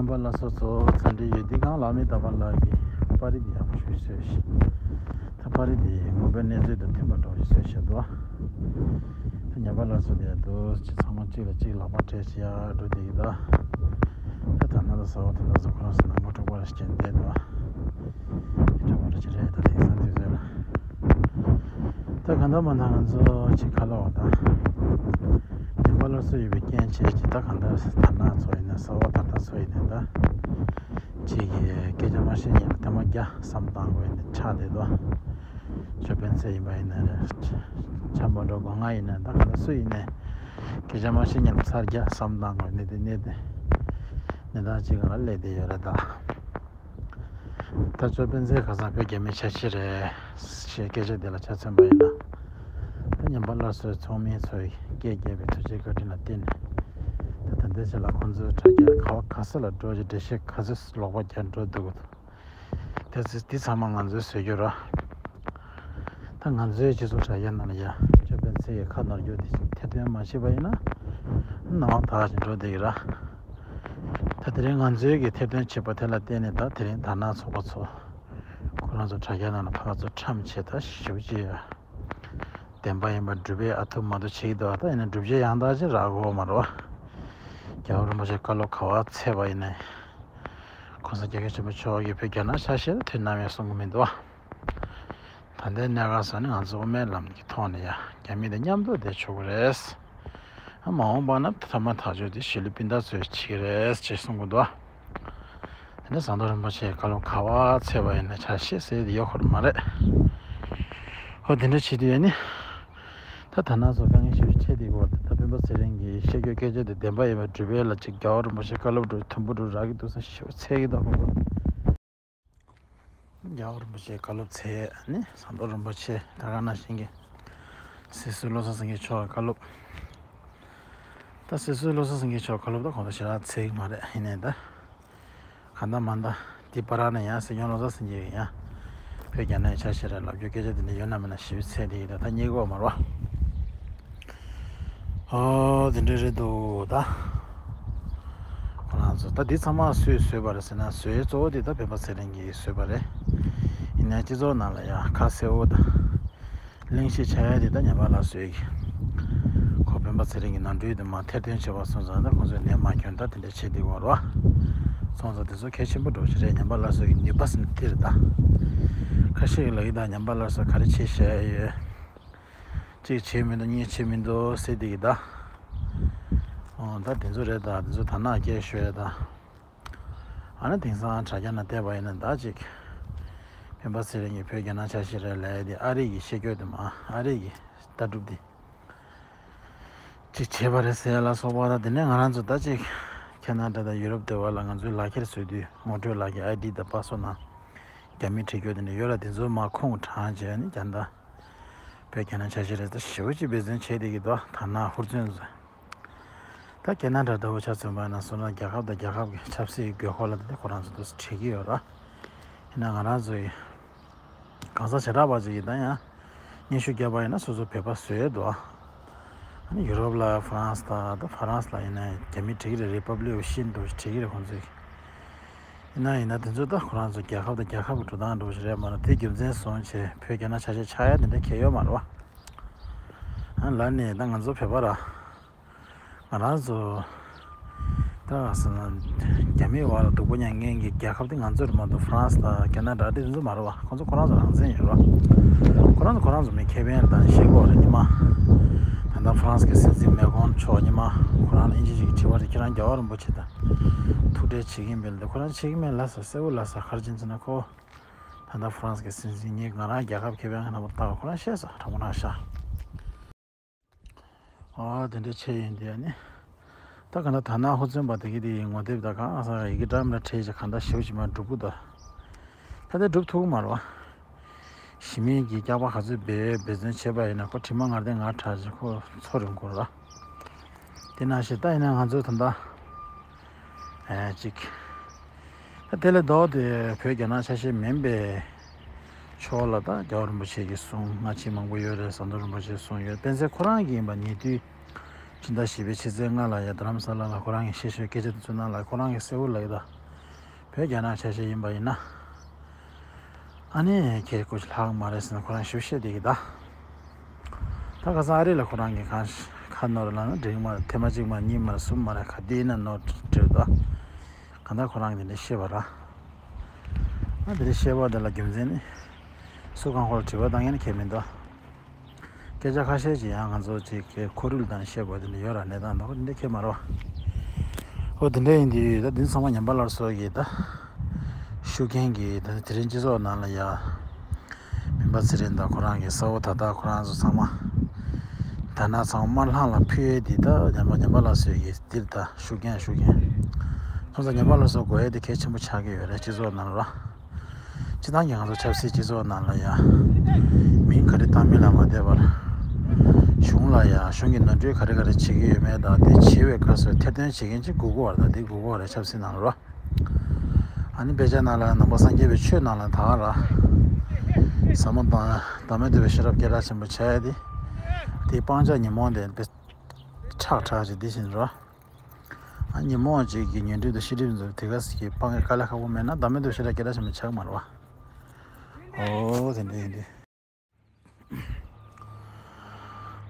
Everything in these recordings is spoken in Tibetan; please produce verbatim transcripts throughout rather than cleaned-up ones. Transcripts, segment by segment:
ཉན་པ་ལ་སོགས་ཚོ་ཚ་འདྲི་ཡོད་དུས་གང་ལགས་མི་རྟག་པ་ལགས་ཀྱིས་པར་རིས་འདི་ཡག་པོ་ཞིག་བཟོས་ཤིང་། ད་པར་རིས་འདི་ངོ་བོའི་གནས་ཚུལ་དང་མཐུན་པ་འདྲ་བོ་ཞིག་བཟོས་ཤག་འདུག་ད་ཉན་པ་ལ་སོགས་དེ་འདུག་ཅི་ཚང་མ་གཅིག་ལ་གཅིག་ལག་པ་སྤྲད་བྱས་ཡར་འགྲོ་བསྡད་ཀྱི་འདུག་ད་ད་ན་ད་ས་འོག་དེ་དག་ཚོ་ཁོ་རང་ཚོ་ནང་མགོ་འཁྲུག་པ་རེ་ཞིག་བྱས་བསྡད་འདུག་འདྲ་མོ་འདྲ་ཅིག་རེད། ད་དེང་སང་དུས་ཚོད་ལ། ད་གང་ལྟར་མ་ད་ང་ཚོ་ཅིག་ཁ་ལོ་བ་དང་། ཉན་པ་ལ་སོགས་ཡོད་པའི་རྐྱེན་བྱས་ཀྱི་ད་གང་ལྟར་ད་ན་ཚོ་ཡིན་ན་ས་འོག་ད་ལྟ་ཚོ་ཡིན་ན་ད། ཅིག་གིས་སྐད་ཆ་མ་བཤད་ཉན་ཐེངས་མ་བརྒྱ་བསམ་བཏང་དགོས་ཡིན་ན་ཆགས་བསྡད་དོ། ཆོས་དཔོན་ཚེ་ཡིན་པ་ཡིན་ན་རེད། ཆབ་མ་འགྲོ་སྒོ་ང་ཡིན་ན་ད་ག་ལ་སུ་ཡིན་ནའི། སྐད་ཆ་མ་བཤད་ཉན་ཚར་བརྒྱ་བསམ་བཏང་དགོས་གནས་དེ་གནས་དེ། གནས་སྟངས་ཅིག་ལ་སླེབས་བསྡད་ཡོད་རེད་ད། ད་ཆོས་དཔོན་ཚེ་ཁ་སང་བོད་རྒྱ་མིའི་ཆ་ཤས་རེད་ཞེས་སྐད་ཆ་དེ་ལ་ཆ་མཚོན་པ་ཡིན་ན། ད་ཉན་པ་སླར་གསོའི་ཚོགས་མི་ཚོས་སྐད་རྒྱབ་པའི་ཐུགས་རྗེ་བཀའ་དྲིན་ལ་བརྟེན་ནས། ད་ད་ལྟའི་ཆ་ལ་ཁོང་ཚོའི་དྲ་རྒྱ་ག་བ་ག་ས་ལ་འགྲོ་རྒྱུ་འགྲེལ་བཤད་ག་ཚོད་ལོག་པ་རྒྱག་འགྲོ་འདུག་དེ་ཚོ་འདི་ཚང་མ་ང་ཚོས་བཟོས་རྒྱུ་ར། ད་ང་ཚོའི་སྤྱི་ཚོགས་དྲ་རྒྱ་ནང་ལ་ཡ་ཆོས་དཔོན་ཚེ་ཡི་ཁ་ནོར་རྒྱུ་དེ་ཐེར་འདོན་མ་བྱས་པ་ཡིན་ན། སྣང་བ་དག་ཅིག་འགྲོ་བསྡད་ཀྱི་ར། ད་དེ་རིང་ང་ཚོའི་གི་ཐེར་འདོན་བྱས་པ་དེ་ལ་བརྟེན་ནས་ད་དེ་རིང་དར་ནག་ཚོགས་པ་ཚོ། ཁོ་རང་ཚོ་དྲ་རྒྱ་ནང་ལ་ཕར་ཚུར་འཁྲམ་བྱས་ད་ཞེ་པོ་ཅིག་ཡ། བདེན་པ་ཡིན་པ་སྒྲུབ་པའི་ཨ་ཐུར་མ་ཐུར་བྱེད་ཀྱི་འདུག་ད་ཡིན་ན་སྒྲུབ་བྱེད་ཡང་དག་ཅིག་རག་གི་ཡོད་མ་རེད་བ། རྒྱལ་བ་རིན་པོ་ཆེ་བཀའ་སློབ་ག་བ་ཚད་པ་ཡིན་ནའི། ༸གོང་ས་༸སྐྱབས་མགོན་ཆེན་པོ་མཆོག་གིས་བོད་རྒྱ་ནག་ཆ་ཤས་ལ་དུས་ནམ་ཡང་གསུང་གི་མི་འདུག་བ། ད་ལྟའི་གནས་སྐབས་སུ་ནི་ང་ཚོ་དབུ་མའི་ལམ་གྱི་ཐོག་ནས་ཡང་རྒྱ་མི་དང་མཉམ་དུ་བསྡད་ཆོག་གི་རེད། མ་འོངས་པ་ན་ཐ་མ་ཐག་གཅོད་དེ་གཞིས་ལུས་སྤུན་ཟླ་ཚོས་བྱེད་ཀྱི་རེད་ཅེས་གསུང་གི་འདུག་དེ་ནས་ཟམ་གདོང་རིན་པོ་ཆེའི་བཀའ་སློབ་ག་བ་ཚད་པ་ཡིན་ན་ཆ་ཤས་ཟེར་དེ་ཡོད་ཁོ་མ་རེད། ཨོ་དེ་འདྲ་བྱེད་དུས་ཡ་ནི། ད་ད་ནང་སོ་དཀའ་ངལ་ཞེ་པོ་འཕྲད་དེ་གོ་ད་སྤེན་པ་ཚེ་རིང་གིས་བཤད་རྒྱུ་སྐད་ཆ་དེ་བདེན་པ་ཡིན་པ་སྒྲུབ་པའི་ལ་ཅིག་རྒྱལ་བ་རིན་པོ་ཆེ་བཀའ་སློབ་འགྲོ་དུམ་བུ་འགྲོ་རག་གི་འདུག་ས་ཞེ་པོ་འཚལ་གི་འདུག་གོ་རྒྱལ་བ་རིན་པོ་ཆེའི་བཀའ་སློབ་ཚད་ནི་ཟམ་གདོང་རིན་པོ་ཆེ་ད་ག་ནང་བཞིན་གྱི་སྲིད་ཟུར་བློ་བཟང་སེང་གེ་མཆོག་གི་བཀའ་སློབ། ད་སྲིད་ཟུར་བློ་བཟང་སེང་གེ་མཆོག་གི་བཀའ་སློབ་ད་གོང་དུ་ཞེ་དྲག་འཚལ་གི་མ་རེད། ཡིན་ནའི་ད་ག་འདྲ་མ་འདྲ་འདི་པ་ར་ནས་ཡང་སྲིད་སྐྱོང་བློ་བཟང་སེང་གེ་ཡང་བོད་རྒྱ་ནག་ཆ་ཤས་རེད་ལབ་རྒྱུ་སྐད་ཆ་དེ་འདྲ་ཡོད་ན་མེད་ན་ཞེ་པོ་འཚལ་དེ་ཡིན་ད་ད་རྙེད་གོ་མ་རེད་བ། ཨོ་དེ་འདྲ་རེད་འདུག་ད། ཁོ་རང་ཚོ་ད་འདི་ཚང་མ་སུས་བཟོས་པ་རེད་ཟེར་ན་བཟོའི་གཙོ་བོ་དེ་ད་སྤེན་པ་ཚེ་རིང་གིས་བཟོས་པ་རེད། ཡིན་ནའི་སྤྱི་ཚོགས་ནང་ལ་ཡང་ཁ་གསལ་བོ་དང་། གླེང་གཞི་ཆགས་ཡ་དེ་ད་ཉམས་པ་ལ་བཟོས་ཀྱི། ཁོ་སྤེན་པ་ཚེ་རིང་གི་ནོར་འཁྲུལ་དེ་མ་ཐེར་འདོན་བྱས་པ་སོང་ཙང་ད་ཁོ་ཚོས་ནད་མ་གྱོན་ད་དེ་འདྲ་བྱེད་དེ་གོ་རོ། སོང་ཙང་དེ་ཚོ་གལ་ཆེན་པོ་འགྲོ་ཞིག་རེད། ཉམས་པ་ལ་བཟོས་ཀྱི་ནུས་པ་ཟིན་ཏིར་ད། ཁ་ཤས་ཀྱི་ལ་ཡི་ད་ཉམས་པ་ལ་བཟོས་ག་རེ་བྱེད་བཤད་ཡོད། གཅིག་བྱེད་མི་འདུག་གཉིས་བྱེད་མི་འདུག་ཟེར་དེ་གི་ད། ཨོ་ད་དེ་ཚོ་རེད་ད་དེ་ཚོ་ད་ནག་སྐད་ཤོད་ད། ཨ་ནི་དེང་སང་དྲ་རྒྱ་ནང་བལྟས་པ་ཡིན་ན་ད་ཅིག་སྤེན་པ་ཚེ་རིང་གིས་བོད་རྒྱ་ནག་ཆ་ཤས་རེད་ལབ་ཡ་དེ་ཨ་རི་གི་བཤད་རྒྱུ་དེ་མ་ཨ་རི་གི་ལྟ་གྲུབ་དེ་ཅིག་བྱས་པ་རེད་ཟེར་ཡ་ལ་སོགས་པ་ད་དེ་ནས་ང་རང་ཚོ་ད་ཅིག་ཁེ་ན་ཌ་དང་ཡུ་རོབ་དེ་བ་ལ་ང་ཚོའི་ལག་ཁྱེར་བཟོས་དུས་ངོ་སྤྲོད་ལག་ཁྱེར་ཨའི་ཌི་དང་པ་སོ་ན་རྒྱ་མི་བྲིས་རྒྱུ་དེ་འདྲ་ཡོད་ལ་དེ་ཚོ་མ་ཁོང་དྲངས་བྱས་ནི་རྒྱ་ནག་བོད་རྒྱ་ནག་ཆ་ཤས་རེད་ད་ཞེ་པོ་ཅིག་འབད་བརྩོན་བྱས་བསྡད་ཀྱི་འདུག་ད་ནག་ཧུར་བརྩོན་བཟོས། ད་ཁེ་ན་ཌ་ལྟ་བུ་ཆ་མཚོན་པ་ཡིན་ན་སོ་ན་རྒྱལ་ཁབ་དང་རྒྱལ་ཁབ་ཀྱི་ཆབ་སྲིད་ཀྱི་དགོས་མཁོ་ལ་ད་ལྟ་ཁོ་རང་ཚོ་འདུག་སེ་བྲིས་ཀྱི་ཡོད་ར། ཡིན་ན་ང་རང་ཚོ་ཡི་གང་ཟག་བྱེ་བྲག་པ་ཅིག་ཡིན་ན་ཡང་སྙན་ཞུ་བརྒྱབ་པ་ཡིན་ན་སོ་སོ་བོད་པ་བཟོས་ཡོད་འདུག་ཨ་ནི་ཡུ་རོབ་ལ་ཧྥ་རན་སི་དང་ད་ཧྥ་རན་སི་ལ་ཡིན་ན་རྒྱ་མི་བྲིས་ཀྱི་རེད། རི་པབ་ལིག་ཨོ་ཤིན་འདུག་བྲིས་ཀྱི་རེད་ཁོང་ཚོས། ཡིན་ན་ཡིན་ན་དེ་ཚོ་ད་ཁོ་རང་ཚོ་རྒྱལ་ཁབ་དང་རྒྱལ་ཁབ་ཀྱི་འགྲོ་སྟངས་འདྲ་བོ་ཞིག་རེད་མ་གཏོགས་དེ་རྒྱུ་མཚན་བཟུང་བྱས་བོད་རྒྱ་ནག་ཆ་ཤས་ཆགས་ཡ་དེ་འདྲ་གལ་ཡོད་མ་རེད་བ། ཨ་ལ་ནས་ད་ང་ཚོ་བོད་པ་ར། ང་རང་ཚོ་ད་ག་ཟེར་ན་རྒྱ་མིའི་བར་ལ་སྡུག་པོ་མྱངས་མཁན་གྱི་རྒྱལ་ཁབ་དེ་ང་ཚོ་རེད་མ་གཏོགས་ཧྥ་རན་སི་དང་རྒྱ་ནག་འདྲ་དེ་ཚོ་མ་རེད་བ། ཁོང་ཚོ་ཁོ་རང་ཚོ་རང་བཙན་ཡོད་རེད་བ། ཁོ་རང་ཚོ་ཁོ་རང་ཚོ་མི་ཁེ་ཕན་ལ་ད་ཤེས་དགོས་རེད་ཉི་མ། ད་ལྟ་ཧྥ་རན་སི་གི་སྲིད་འཛིན་མེ་ཀོན་མཆོག་ཉི་མ་ཁོ་རང་ལ་ཨིན་ཇི་ཞིག་གིས་དྲི་བ་རེ་ཁྱེད་རང་རྒྱལ་བ་རིན་པོ་ཆེ་དང་ཐུག་འཕྲད་བྱེད་ཀྱིན་པས་ལ་ཁོ་རང་བྱེད་ཀྱི་མེད་ལ་ས་གསལ་བོ་ལ་ས་ག་རེ་བྱས་ཟེར་ན་ཁོ། ད་ལྟ་ཧྥ་རན་སི་གི་སྲིད་འཛིན་ཉིད་ང་རང་རྒྱལ་ཁབ་ཁེ་ཕན་ལ་ལྟ་བ་ཁོ་རང་ཤེས་ས་དྲང་པོ་ནང་ཤ། ཨ་དེ་འདྲ་བྱས་ཡིན་དེ་ནི། ད་ག་ན་ད་ན་ཧུར་བརྩོན་པ་དེ་གི་དེ་ཡི་ངོ་དེབ་ད་གང་ས་ཡི་གེ་འདྲ་མི་འདྲ་བྲིས་བྱས་གང་ལྟར་ཞེ་པོ་ཅིག་མ་འགྲུབ་གི་འདུག་ད་དེ་འགྲུབ་ཐུབ་ཀྱི་མ་རེད་བ། ཞི་མིའི་གི་སྐྱག་པ་ག་ཚོད་འབད་འབད་བརྩོན་བྱས་པ་ཡིན་ན་ཁོ་དྲི་མ་ངར་ལྡན་ངར་དྲག་ཅིག་ཁོ་ཚོ་རིམ་འགོར་བ། དེ་ནང་བཞིན་ད་ཡིན་ན་ང་ཚོ་ད་ལྟ། ཨེ་ཅིག་ད་དེ་ལས་ལྡོག་སྟེ་བོད་རྒྱ་ནག་ཆ་ཤས་མིན་པའི་ཕྱོགས་ལ་ད་རྒྱལ་བ་རིན་པོ་ཆེ་གི་གསུང་སྔ་ཕྱི་མང་པོ་ཡོད་རེད། ཟམ་གདོང་རིན་པོ་ཆེའི་གསུང་ཡོད། སྤེན་ཚེ་ཁོ་རང་གི་ཡིན་པ་ཉེ་དུས་ ཕྱི་ཟླ་བཞི་པའི་ཕྱི་ཚེས་ལྔ་ལ་ཡ་རྡ་རམ་ས་ལ་ལ་ཁོ་རང་གི་བཤད་ཤོས་སྐད་ཆ་དེ་ཚོ་ནང་ལ་ཁོ་རང་གི་གསལ་བོ་ལབ་ཡོད་ད། བོད་རྒྱ་ནག་ཆ་ཤས་ཡིན་པ་ཡིན་ན། ཨ་ནི་ཁྱེད་སྐུ་ལྷག་མ་རེད་ཟེར་ན་ཁོ་རང་ཞུ་བཤད་བསྡད་ཀྱི་ད། ད་ཁ་སང་ཨ་རི་ལ་ཁོ་རང་གི་གང་ཁ་ནོར་ལ་ན་འགྲིག་མ་རེད། ཐེངས་མ་གཅིག་མ་གཉིས་མ་རེད། གསུམ་མ་རེད། ག་དུས་ན་ནོར་འགྲིག་ད། གང་ལྟར་ཁོ་རང་གི་དེ་འདྲ་བཤད་པ་ར། ཨ་དེ་འདྲ་བཤད་པ་དེ་ལ་རྒྱུ་མཚན་ནི། སུ་གང་ཁོ་ལ་དྲི་བ་བཏང་མཁན་ཁྱེད་མིན་ད། སྐད་ཆ་ཁ་ཤས་ཅིག་ཡང་ང་ཚོ་ཅིག་གི་ཁོར་ཡུག་དང་བཤད་དགོས་དེ་འདྲ་ཡོད་ར། གནས་སྟངས་འདྲ་ཁོ་འདི་འདྲ་ཁྱེད་མ་རོ། ཨོ་དེ་འདྲ་ཡིན་དུས་ད་འདི་ཚང་མ་ཉམས་པ་སླར་གསོ་གི་ད་ཤུགས་རྐྱེན་གྱིས་ད་དེ་རིང་སྤྱི་ཚོགས་ནང་ལ་ཡ་སྤེན་པ་ཚེ་རིང་དང་ཁོ་རང་གི་ས་བོ་ད་ལྟ་ཁོ་རང་ཚོ་ཚང་མ་ད་ན་ཚང་མ་དམར་ལྷང་ལ་ཕུལ་ཡས་འདི་ད་ཉམས་པ་ཉམས་པ་སླར་གསོ་གི་འདིར་ད་ཤུགས་རྐྱེན་ཤུགས་རྐྱེན་ཁོང་ཚོ་ཉམས་པ་སླར་གསོ་དགོས་ཡས་དེ་གལ་ཆེན་པོ་ཆགས་ཀྱི་ཡོད་རེད་སྤྱི་ཚོགས་ནང་ལ། སྤྱིར་བཏང་གི་ང་ཚོ་ཆབ་སྲིད་སྤྱི་ཚོགས་ནང་ལ་ཡང་མིང་ག་རེ་བཏགས་མིན་ལ་མ་བལྟས་པར། གཞུང་ལ་ཡང་གཞུང་གི་ནོར་འཁྲུལ་ག་རེ་ག་རེ་བྱེད་ཀྱི་ཡོད་མེད་དང་དེ་བྱེད་པའི་སྐབས་སུ་ཐེར་འདོན་བྱེད་མཁན་ཅིག་དགོས་ཀྱི་ཡོད་རེད། ད་དེ་དགོས་ཀྱི་ཡོད་རེད་ཆབ་སྲིད་ནང་ལ་རོ། ཨ་ནི་དཔེ་ཆ་ནང་ལ་ནང་པ་སངས་རྒྱས་པའི་ཆོས་ནང་ལ་ད་ག་ར་ཟབ་མོ་དང་བདག་མེད་རྟོགས་པའི་ཤེས་རབ་སྐད་གྲགས་ཆེན་པོ་བྱས་ཏེ། དེ་སྤང་བྱ་ཉོན་མོངས་དེ་དཔེ་ཁྲག་ཁྲག་ཅིག་འདི་བཞིན་རོ། ཨ་ཉོན་མོངས་ཅིག་གི་ཉོན་སྒྲིབ་དང་ཤེས་སྒྲིབ་ཚོ་དེ་ག་ཟེར་གྱི་སྤང་བའི་དཀའ་ལས་ཁག་པོ་མེད་ན་བདག་མེད་རྟོགས་ཤེས་རབ་སྐད་གྲགས་ཆེན་པོ་ཆགས་མ་རེད་བ། ཨོ་དེ་འདྲ་ཡིན་དུས།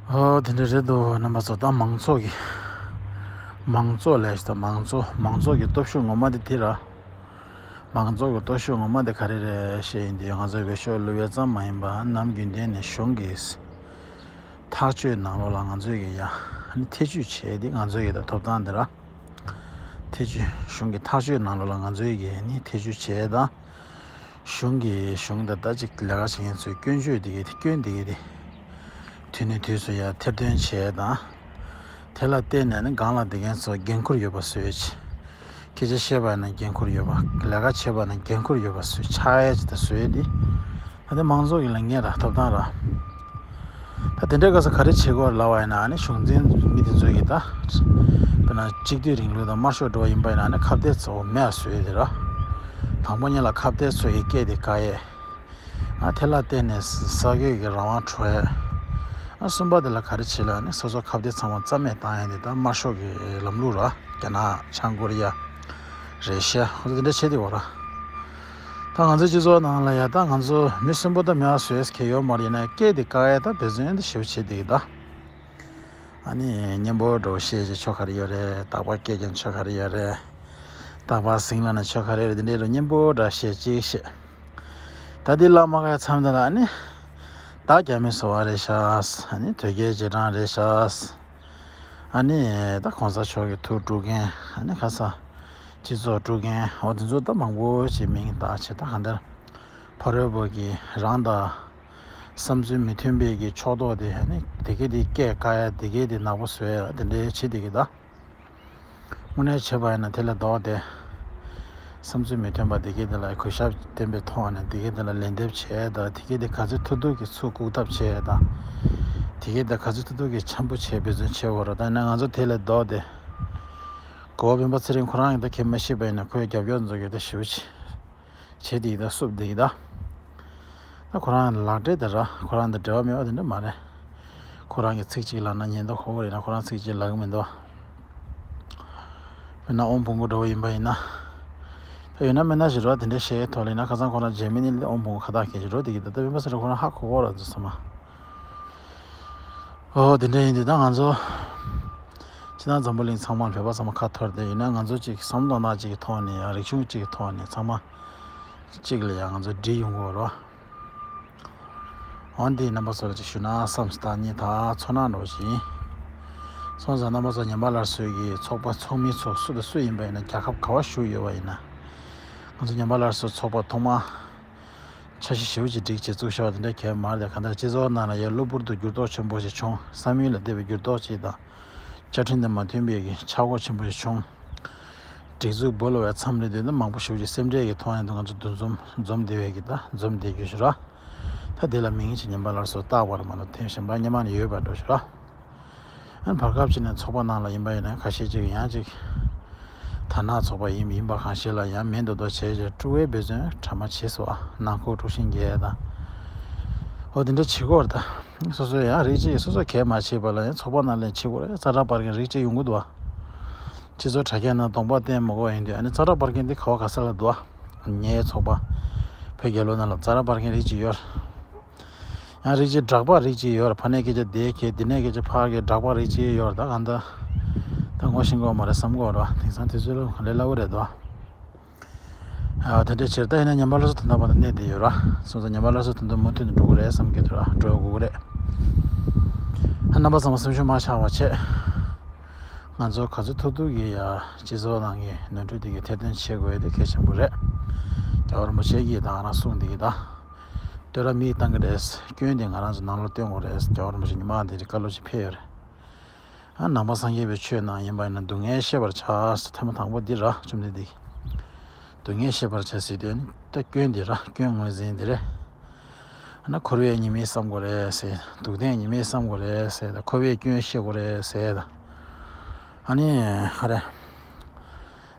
ཨོ་དེ་འདྲ་རེད་འདུག་རྣམ་པ་ཚོ་ད་མང་ཚོགས་ཀྱི་མང་ཚོགས་ལས་ད་མང་ཚོགས་མང་ཚོགས་ཀྱི་སྟོབས་ཤུགས་ངོ་མ་དེ་དེ་ར། མང་ཚོགས་ཀྱི་སྟོབས་ཤུགས་ངོ་མ་དེ་ག་རེ་རེད་ཤེས་ཡིན་དུས་ང་ཚོ་བོད་ཤོག་སློབ་ཡོན་ཙམ་མ་ཡིན་པ་ནམ་རྒྱུན་ལྡན་ནས་གཞུང་གི་ཐག་གཅོད་ནང་ལོགས་ལ་ང་ཚོས་ཀྱི་ཡ་ནི་ཐེ་བྱུས་བྱས་ཏེ་ང་ཚོས་ཀྱི་ད་ཐོབ་ཐང་འདི་ར། ཐེ་བྱུས་གཞུང་གི་ཐག་གཅོད་ནང་ལོགས་ལ་ང་ཚོས་ཀྱི་ནི་ཐེ་བྱུས་བྱས་དང་། གཞུང་གི་གཞུང་ད་ལྟ་ཅིག་ལས་ཀ་བྱེད་མཁན་ཚོའི་སྐྱོན་བརྗོད་འདི་གའི་དེ་སྐྱོན་འདི་གའི་དེ། དུས་ནས་དུས་སུ་ཡ་ཐེར་འདོན་བྱས་དང་། དེ་ལ་བརྟེན་ནས་ནི་སྒང་ལ་བསྡད་མཁན་ཚོ་འགན་འཁུར་ཡོད་པ་བཟོས་ཅིག་སྐད་ཆ་བཤད་པ་ཡིན་ན་འགན་འཁུར་ཡོད་པ། ལས་ཀ་བྱེད་པ་ན་འགན་འཁུར་ཡོད་པ་བཟོས་ཆགས་ཡས་ཅིག་ད་བཟོས་ཏེ། ད་ལྟ་མང་ཚོགས་ཀྱི་ལས་འགན་ར་ཐོབ་ཐང་ར། ད་དེ་འདྲའི་སྐབས་སུ་ག་རེ་བྱེད་དགོས་ལབ་པ་ཡིན་ན་ནི་གཞུང་འཛིན་མི་དེ་ཚོས་ཀྱིས་ད། དཔེར་ན་གཅིག་སྡུད་རིང་ལུགས་དང་དམར་ཤོག་འགྲོ་བ་ཡིན་པ་ཡིན་ན་ནི་ཁ་གཏད་གཙོ་བོ་མེད་པ་བཟོས་ཏེ་ར། དང་པོ་ཉིད་ལ་ཁ་གཏད་ཚོས་ཀྱི་སྐད་དེ་བཀག་ཡས། ཨ་དེ་ལ་བརྟེན་ནས་ས་བགོས་ཀྱི་རང་དབང་འཕྲོག་ཡས། ཨ་གསུམ་པ་དེ་ལ་ག་རེ་བྱེད་ལབ་ནི་སོ་སོ་ཁ་གཏད་ཚང་མ་རྩ་མེད་བཏང་ཡས་དེ་ད་དམར་ཤོག་གི་ལམ་ལུགས་ར། རྒྱ་ནག་བྱང་ཀོ་རི་ཡ། རེ་ཤ་ཧོ་དེ་འདྲ་བྱེད་དེ་བ་ར། ད་ང་ཚོའི་སྤྱི་ཚོགས་ནང་ལ་ཡ་ད་ང་ཚོ་མི་གསོན་པོ་ད་མེད་པ་བཟོས་ཡས་ཁེ་ཡོད་མ་རེད། ཡིན་ན་སྐད་དེ་བཀག་ཡས་ད་འབད་བརྩོན་ད་ཞེ་པོ་བྱེད་དེ་གི་ད། ཨ་ནི་གཉེན་པོ་འགྲོ་བཤད་ཀྱི་ཆོ་ག་རེ་ཡོད་རེད། རྟག་པར་སྐད་ཀྱང་ཆོ་ག་རེ་ཡོད་རེད། རྟག་པར་ཟིང་ལ་ནི་ཆོ་ག་རེ་རེད། འདི་འདྲའི་རུ་གཉེན་པོ་འདྲ་བཤད་ཅིག་བཤད། ད་འདི་ལ་མ་ག་མཚམས་འདི་ལ་ཨ་ནི། བདག་རྒྱ་མི་བཟོ་བ་རེད་ཤག་ཨ་ནི་དོལ་རྒྱལ་རྗེས་འབྲང་རེད་ཤག་ཨ་ནི་ད་གོང་ས་མཆོག་གི་ཐུགས་དཀྲུག་མཁན། ཨ་ནི་ཁ་ས་སྤྱི་ཚོགས་དཀྲུག་མཁན་འོ་དེ་ཚོ་ད་མང་པོ་ཞིག་མིང་བཏགས་བྱས་ད་གང་ལྟར་ཕ་རོལ་པོ་གི་རང་དང་བསམ་ཚུལ་མི་མཐུན་པའི་གི་ཕྱོགས་གཏོགས་དེ་ཨ་ནི་དེ་གས་དེ་སྐད་བཀག་ཡ་དེ་གས་དེ་ནག་པོ་བཟོ་ཡ་དེ་འདྲའི་བྱེད་དེ་གི་ད། དངོས་གནས་བྱས་པ་ཡིན་ན་དེ་ལས་ལྡོག་སྟེ། བསམ་ཚུལ་མི་མཐུན་པ་དེ་གས་དེ་ལ་གུས་ཞབས་ལྡན་པའི་ཐོག་ནས་དེ་གས་དེ་ལ་ལན་འདེབས་བྱས་དང་དེ་གས་དེ་ག་ཚོད་ཐུབ་ཐུབ་ཀྱིས་ཚུར་བཀུག་ཐབས་བྱས་དང་། དེ་གས་དེ་ག་ཚོད་ཐུབ་ཐུབ་ཀྱིས་འཆམ་པོ་བྱས་འབད་བརྩོན་བྱས་འོ་ར། ད་ཡིན་ན་ང་ཚོ་དེ་ལས་ལྡོག་སྟེ། གོ་བ་སྤེན་པ་ཚེ་རིང་ཁོ་རང་གིས་ད་ཁྱེད་མ་ཤེས་པ་ཡིན་ན་ཁོའི་རྒྱབ་སྐྱོར་ཚོ་གིས་ད་ཞེ་པོ་ཅིག་བྱེད་དེ་ཡིན་ད་བསུབ་དེ་ཡིན་ད། ད་ཁོ་རང་ལག་འབྲེལ་དེ་ར་ཁོ་རང་དང་འབྲེལ་བ་མེད་པ་དེ་འདྲ་མ་རེད། ཁོ་རང་གིས་ཚིག་གཅིག་ལབ་ན་ཉན་འདུག་ཁོ་བོ་རེད་ན་ཁོ་རང་ཚིག་གཅིག་ལབ་གི་མི་འདུག་དཔེར་ན་ཨོམ་བུ་གུ་འདྲ་བོ་ཡིན་པ་ཡིན་ན། ད་ཡོད་ན་མེད་ན་ཞིག་རོ་དེ་འདྲ་བཤད་ཐོག་ལ་ཡིན་ན་ཁ་སང་ཁོ་རང་རྗེས་མི་ནི་ཨོམ་བུ་གུ་ཁ་བཏགས་སྐད་ཅིག་རོ་དེ་གི་ད་ལྟ་སྤེན་པ་ཚེ་རིང་ཁོ་རང་ཧ་གོ་གོ་ར་འདུག་ས་མ། ཨོ་དེ་འདྲ་ཡིན་དུས་ད་ང་ཚོ་ཕྱི་ནང་འཛམ་བུ་གླིང་ཚང་མ་བོད་པ་ཚང་མ་ཁ་འཐོར་ཏེ་ཡིན་ན་ང་ཚོ་གཅིག་བསམ་བློ་གནང་གཅིག་གི་ཐོག་ནས་ཡང་རིག་གཞུང་གཅིག་གི་ཐོག་ནས་ཚང་མ་གཅིག་ལ་ཡང་ང་ཚོ་སྒྲིལ་ཡོང་དགོས་རོ། འོན་ཏེ་རྣམ་པ་ཚོ་ལ་ཅིག་ཞུ་ན་བསམ་སྟེ་ད་ནི་ད་ཚོར་སྣང་འགྲོ་བཞིན་སོང་ཙང་རྣམ་པ་ཚོ་ཉན་པ་སླར་གསོའི་གི་ཚོགས་པ་ཚོགས་མི་ཚོ་སུ་དང་སུ་ཡིན་པ་ཡིན་ན་རྒྱལ་ཁབ་ག་བ་བཞུགས་ཡོད་པ་ཡིན་ན་ང་ཚོ་ཉན་པ་སླར་གསོ་ཚོགས་པ་ཐོག་མ། འཆར་གཞི་ཞེ་པོ་ཅིག་སྒྲིག་བྱས་བཙུགས་བཞག་པ་དེ་འདྲ་གལ་མ་རེད། གང་ལྟར་སྤྱི་ཚོགས་ནང་ལ་ཡང་གློ་བུར་དུ་འགྱུར་ལྡོག་ཆེན་པོ་ཞིག་བྱུང་། བསམ་ཡུལ་ལ་བརྟེན་པའི་འགྱུར་ལྡོག་ཅིག་དང་། བཅའ་ཁྲིམས་དང་མ་མཐུན་པའི་གི་ཆག་སྒོ་ཆེན་པོ་ཞིག་བྱུང་། སྒྲིག་འཛུགས་སྦོ་ལོག་པའི་མཚམས་ལ་བསྡད་ན་མང་པོ་ཞེ་པོ་ཅིག་སེམས་ཁྲལ་གྱི་ཐོག་ནས་ང་ཚོ་འདུ་འཛོམས་འཛོམས་བསྡད་པའི་གི་ད་འཛོམས་བསྡད་རྒྱུ་ཞིག་ར། ད་དེ་ལ་མིང་ཅིག་ཉན་པ་སླར་གསོ་བཏགས་པ་རེད་མ་གཏོགས་དེ་གཞན་པ་སྔོན་མ་ནས་ཡོད་པ་འདྲ་ཞིག་ར། ཨ་ནི་བར་སྐབས་ཅིག་ནས་ཚོགས་པ་ནང་ལ་ཡིན་པ་ཡིན་ན་ཁ་ཤས་ཅིག་ཡང་ཅིག་དར་ནག་ཚོགས་པ་ཡིན་ཡིན་པ་གང་ཤེས་ལ་ཡང་མིན་མདོག་མདོག་བྱས་བྱས་དཀྲུག་པའི་འབད་བརྩོན་གྲ་མ་བྱས་སོ། ཨ་ནང་ཁུལ་དཀྲུག་ཤིང་རྒྱག་ཡ་དང་། འོ་དེ་འདྲ་བྱེད་དགོས་རེད་ད། སོ་སོ་ཡང་རིགས་གཅིག་སོ་སོ་གས་མ་བྱེད་པ་ལ་ཡང་ཚོགས་པ་ནང་ལ་ཡང་བྱེད་དགོས་རེད། ཙ་དྲག་བར་མཁན་རིགས་གཅིག་ཡོང་གི་འདུག་བ། སྤྱི་ཚོགས་དྲ་རྒྱ་ནང་གདོང་པ་བསྟན་མ་དགོས་ཡིན་དུས་ཨ་ནི་ཙ་དྲག་བར་མཁན་འདི་ག་བ་ག་ས་ལ་འདུག་བ། ངའི་ཚོགས་པ་བོད་རྒྱལ་ལོ་ནང་ལ་ཙ་དྲག་བར་མཁན་རིགས་གཅིག་ཡོད། ཡང་རིགས་གཅིག་སྦྲག་པ་རིགས་གཅིག་ཡོད་རེད། ཕ་ནས་སྐད་ཆ་དེ་གས་འདི་ནས་སྐད་ཆ་ཕར་གས་སྦྲག་པ་རིགས་གཅིག་ཡོད་རེད། ད་གང་ལྟར་ད་ངོ་ཤེས་ཀྱི་ཡོད་མ་རེད་བསམ་གྱི་ཡོད་རེད་བ། དེང་སང་དུས་ཚོད་ལ་ག་ལེ་སླ་བོ་རེད་དོ། ཨ་དེ་འདྲ་བྱེད་ད་ཡིན་ན་ཉམས་པ་སླར་གསོ་དོན་དག་པ་ལ་གནས་བསྡད་ཡོད་ར། སོང་ཙང་ཉམས་པ་སླར་གསོ་དོན་དུ་མུ་མཐུད་ནས་འགྲོ་གི་རེད་བསམ་གྱི་འདུག་ར། འགྲོ་དགོས་ཀྱི་རེད། ཨ་རྣམ་པ་ཚང་མ་སེམས་ཤུགས་མ་ཆག་པ་བྱེད། ང་ཚོ་ག་ཚོད་ཐུབ་ཐུབ་ཀྱིས་ཡ་སྤྱི་ཚོགས་ནང་གི་ནོར་འཁྲུལ་དེ་གའི་ཐེར་འདོན་བྱེད་དགོས་ཡ་དེ་གལ་ཆེན་པོ་རེད། རྒྱལ་བ་རིན་པོ་ཆེ་གིས་ད་ང་རང་གསུངས་བསྡད་ཀྱི་ད། བསྟོད་ར་མིས་བཏང་གི་རེད། སྐྱོན་དེ་ང་རང་ཚོ་ནང་ལོགས་བསྟན་དགོས་རེད། རྒྱལ་བ་རིན་པོ་ཆེ་ཉི་མ་འདི་རིགས་བཀའ་སློབ་ཅིག་ཕེབས་ཡོད་རེད། ཨ་ནང་པ་སངས་རྒྱས་པའི་ཆོས་ནང་ཡིན་པ་ཡིན་ན་སྡུག་བསྔལ་ཤེས་པར་བྱ་ཟེར། ཐེངས་མ་དང་པོ་འདི་ར་བཅོམ་ལྡན་འདས་ཀྱིས། སྡུག་བསྔལ་ཤེས་པར་བྱ་ཟེར་དུས་ཨ་ནི་ད་སྐྱོན་འདི་ར་སྐྱོན་ངོས་འཛིན་འདི་རེད། ཨ་ན་འཁོར་བའི་ཉེས་དམིགས་བསམ་དགོས་རེད་ཟེར། སྡུག་བདེན་ཉེས་དམིགས་བསམ་དགོས་རེད་ཟེར། ད་འཁོར་བའི་སྐྱོན་ཤེས་དགོས་རེད་ཟེར། ད་ཨ་ནི་ཧ་རེ།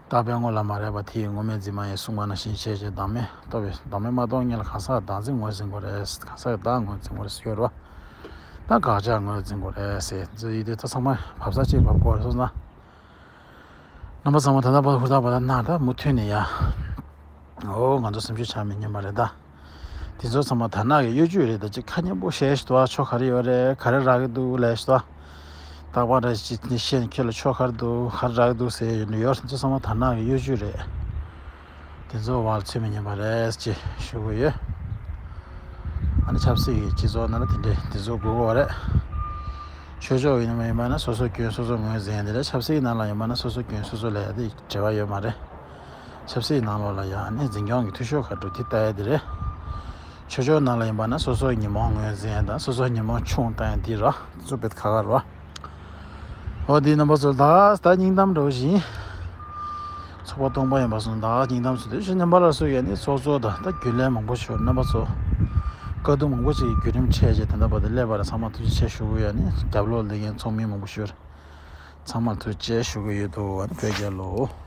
རྟག་པའི་དངོས་ལ་མ་རེག་པ་དེ་ཡི་དངོས་མེད་འཛིན་མ་ཡིན་གསུངས་པ་ནང་བཞིན་བྱས་བྱས་བདག་མེད་རྟོགས་པའི་བདག་མེད་མ་རྟོགས་སྔོན་ལ་གང་ཟག་བདག་འཛིན་ངོས་འཛིན་དགོས་རེད། གང་ཟག་གི་བདག་ངོས་འཛིན་དགོས་རེད་ཟེར་ཡོད་རེད་བ། ད་དགག་བྱ་ངོས་འཛིན་དགོས་རེད་ཟེར་ཟེར་ཡིན་དུས་ད་ཚང་མ་བབས་ས་གཅིག་བབས་དགོས་རེད་སོང་ཙང་། རྣམ་པ་ཚང་མ་ད་ལྟ་བར་ཧུར་ཐག་པ་ད་ནར་ད་མུ་མཐུད་ནས་ཡ། འོ་ང་ཚོ་སེམས་ཤུགས་ཆག་མི་ཉན་པ་རེད་ད། དེ་ཚོ་ཚང་མ་དར་ནག་གི་གཡོ་ཇུས་རེད་ད། ཅིག་ཁ་སྙན་པོ་བཤད་ཤི་དོ། ཨ་ཕྱོགས་ག་རེ་ཡོད་རེད། ག་རེ་རག་གི་འདུག་ལས་ཤི་དོ། རྟག་པར་རེ་ཅིག་ནི་བཤད་ནས་ཁྱོད་ལ་ཕྱོགས་ག་རེ་འདུག་ག་རེ་རག་གི་འདུག་ཟེར་ཡོད་ནི་ཡོད། དེ་ཚོ་ཚང་མ་དར་ནག་གི་གཡོ་ཇུས་རེད། དེ་ཚོ་བར་ཚུད་མི་ཉན་པ་རེད་ཅེས་ཞུ་གི་ཡོད། ཨ་ནི་ཆབ་སྲིད་ཀྱི་སྤྱི་ཚོགས་ནང་ལ་དེ་འདྲའི་དེ་ཚོ་དགོས་ཀྱི་རེད། ཆོས་ཕྱོགས་ཡིན་ན་མ་ཡིན་པ་ན་སོ་སོ་སྐྱོན་སོ་སོ་ངོས་འཛིན་ཡ་དེ་རེད། ཆབ་སྲིད་ནང་ལ་ཡིན་པ་ན་སོ་སོ་སྐྱོན་སོ་སོ་ལབ་ཡ་དེ་འབྲེལ་བ་ཡོད་མ་རེད། ཆབ་སྲིད་ནང་ལོགས་ལ་ཡང་ནི་འཛིན་སྐྱོང་གི་འཐུས་ཤོར་ག་འགྲོ་དེ་ལྟ་ཡ་དེ་རེད། ཆོས་ཕྱོགས་ནང་ལ་ཡིན་པ་ན་སོ་སོའི་ཉོན་མོངས་ངོས་འཛིན་དང་སོ་སོའི་ཉོན་མོངས་ཆུང་བཏང་ཡ་དེ་ར་གཙོ་བོ་ཁག་ཁག་ར། འོ་དེའི་རྣམ་པ་ཚོ་ད་ད་སྙིང་གཏམ་འདྲ་བོ་ཞིག་ཚོགས་པ་སྟོང་པ་ཡིན་པ་སོང་ད་སྙིང་གཏམ་ཚོ་དེ་ཞིག་རྣམ་པ་ལ་སོ་ཡ་ནི་ཚོགས་གཙོ་དང་ད་རྒྱུན་ལས་མང་པོ་ཞིག་རྣམ་པ་ཚོ་དཀའ་སྡུག་མང་པོ་ཞིག་བརྒྱུད་རིམ་འཕྲད་རྗེས་ད་ལྟ་བར་དུ་སླེབས་པ་ར་ཚང་མ་ཐུགས་རྗེ་ཆེ་ཞུ་གི་ཡ་ནི་རྒྱབ་ལོགས་ལས་ཀྱི་ཚོགས་མི་མང་པོ་ཞིག་ཚང་མར་ཐུགས་རྗེ་ཆེ་ཞུ་གི་ཡོད་དོ། བོད་རྒྱལ་ལོ།